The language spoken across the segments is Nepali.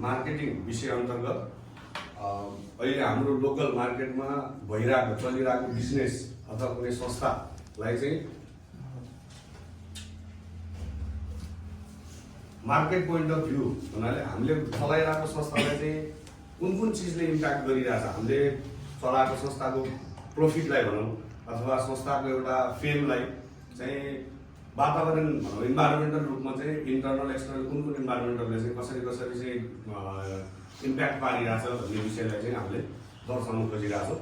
मार्केटिङ विषय अन्तर्गत अहिले हाम्रो लोकल मार्केटमा भइरहेको चलिरहेको बिजनेस अथवा कुनै संस्थालाई चाहिँ मार्केट पोइन्ट अफ भ्यू हुनाले हामीले चलाइरहेको संस्थालाई चाहिँ कुन चिजले इम्प्याक्ट गरिरहेछ, हामीले चलाएको संस्थाको प्रोफिटलाई भनौँ अथवा संस्थाको एउटा फेमलाई चाहिँ वातावरण भनौँ इन्भाइरोमेन्टल रूपमा चाहिँ इन्टरनल एक्सटर्नल कुन इन्भाइरोमेन्टलले चाहिँ कसरी चाहिँ इम्प्याक्ट पारिरहेछ भन्ने विषयलाई चाहिँ हामीले दर्शाउन खोजिरहेछौँ।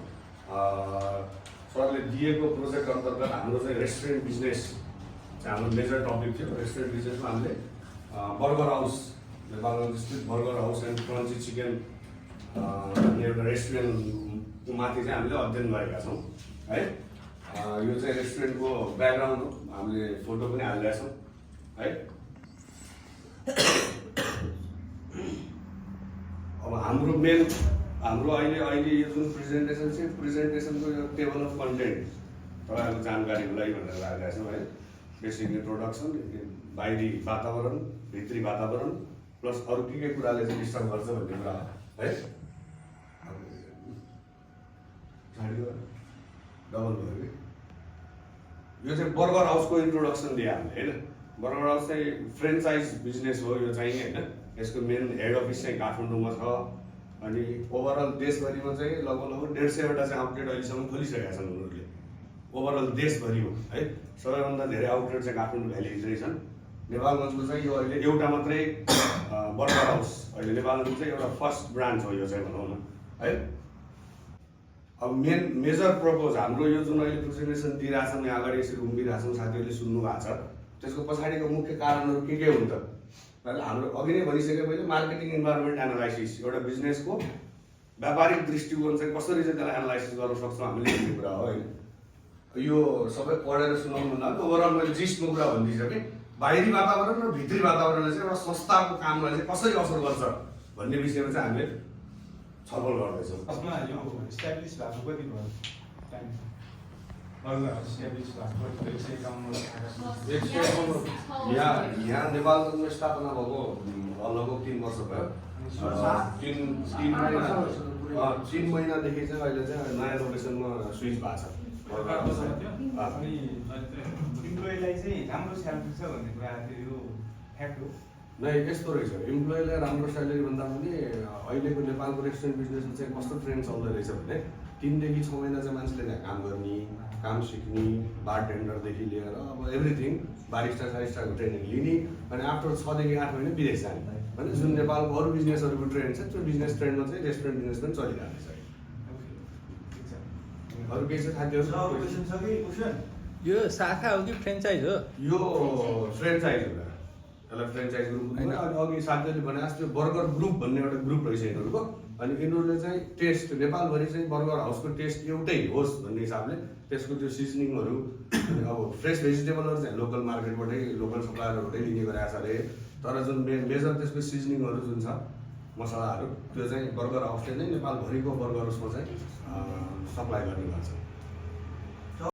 सरले दिएको प्रोजेक्ट अन्तर्गत हाम्रो चाहिँ रेस्टुरेन्ट बिजनेस चाहिँ हाम्रो मेजर टपिक थियो। रेस्टुरेन्ट बिजनेसमा हामीले बर्गर हाउस नेपालमा स्थित burger house and crunchy chicken भन्ने एउटा रेस्टुरेन्टको माथि चाहिँ हामीले अध्ययन गरेका छौँ है। यो चाहिँ रेस्टुरेन्टको ब्याकग्राउन्ड हो, हामीले फोटो पनि हालिरहेका छौँ है। अब हाम्रो अहिले यो जुन प्रेजेन्टेसनको यो टेबल अफ कन्टेन्ट तपाईँहरूको जानकारीको लागि भनेर राखेका छौँ है। बेसिक इन्ट्रोडक्सन, बाहिरी वातावरण, भित्री वातावरण प्लस अरू के कुराले चाहिँ डिस्टर्ब गर्छ भन्ने कुरा है। डबल भयो कि यो चाहिँ बर्गर हाउसको इन्ट्रोडक्सन दिए हामीले होइन। बर्गर हाउस चाहिँ फ्रेन्चाइज बिजनेस हो यो चाहिँ होइन। यसको मेन हेड अफिस चाहिँ काठमाडौँमा छ अनि ओभरअल देशभरिमा चाहिँ लगभग 150वटा चाहिँ आउटलेट अहिलेसम्म खोलिसकेका छन् उनीहरूले। ओभरअल देशभरि हो है। सबैभन्दा धेरै आउटलेट चाहिँ काठमाडौँ भ्यालीभित्रै छन्। नेपालगञ्जको चाहिँ यो अहिले एउटा मात्रै बर्गर हाउस अहिले नेपालगञ्जको चाहिँ एउटा फर्स्ट ब्रान्च हो यो चाहिँ भनौँ न है। अब मेजर प्रपोज हाम्रो यो जुन अहिले प्रेजेन्टेसन दिइरहेछौँ, यहाँ अगाडि यसरी घुमिरहेछौँ, साथीहरूले सुन्नु भएको छ, त्यसको पछाडिको मुख्य कारणहरू के हुन्छ भने हाम्रो अघि नै भनिसके मैले मार्केटिङ इन्भाइरोमेन्ट एनालाइसिस, एउटा बिजनेसको व्यापारिक दृष्टिकोण चाहिँ कसरी चाहिँ त्यसलाई एनालाइसिस गर्न सक्छौँ हामीले भन्ने कुरा हो होइन। यो सबै पढेर सुनाउनु भन्दा ओभरअल मैले जिस्टमा कुरा भनिदिइसकेँ। बाहिरी वातावरण र भित्री वातावरणले चाहिँ एउटा संस्थाको कामलाई चाहिँ कसरी असर गर्छ भन्ने विषयमा चाहिँ हामीले छलफल गर्दैछौँ। यसमा यो इस्टाब्लिस भएको कति भयो टाइम? यहाँ नेपालमा स्थापना भएको लगभग 3 वर्ष भयो। 3 महिनादेखि चाहिँ अहिले चाहिँ नयाँ लोकेसनमा स्विच भएको छ। अनि इम्प्लोइलाई चाहिँ राम्रो स्यालेरी छ भन्ने कुरा थियो, यो फ्याक्ट हो? नै यस्तो रहेछ, इम्प्लोइलाई राम्रो स्यालेरी भन्दा पनि अहिलेको नेपालको रेस्टुरेन्ट बिजनेसमा चाहिँ कस्तो ट्रेन्ड चल्दै रहेछ भने 3 देखि 6 महिना चाहिँ मान्छेले त्यहाँ काम गर्ने, काम सिक्ने, बार टेन्डरदेखि लिएर अब एभ्रिथिङ बारिस्टा सारिस्टाको ट्रेनिङ लिने अनि आफ्टर 6 देखि 8 महिना विदेश जाने होइन। जुन नेपालको अरू बिजनेसहरूको ट्रेन्ड छ त्यो बिजनेस ट्रेन्डमा चाहिँ रेस्टुरेन्ट बिजनेस पनि चलिरहेको छ। अरू केही चाहिँ खाद्यहरू यो शाखा हो कि फ्रेन्चाइज हो? यो फ्रेन्चाइज हो, यसलाई फ्रेन्चाइज ग्रुप होइन। अनि अघि साथीहरूले भने जस्तो बर्गर ग्रुप भन्ने एउटा ग्रुप रहेछ यिनीहरूको। अनि यिनीहरूले चाहिँ टेस्ट नेपालभरि चाहिँ बर्गर हाउसको टेस्ट एउटै होस् भन्ने हिसाबले त्यसको त्यो सिजनिङहरू अनि अब फ्रेस भेजिटेबलहरू चाहिँ लोकल मार्केटबाटै लोकल सप्लायरहरूबाटै लिने गरेको छ अरे। तर जुन मेजर त्यसको सिजनिङहरू जुन छ मसलाहरू त्यो चाहिँ बर्गर हाउसले नै नेपालभरिको बर्गर हाउसमा चाहिँ सप्लाई गर्ने गर्छ।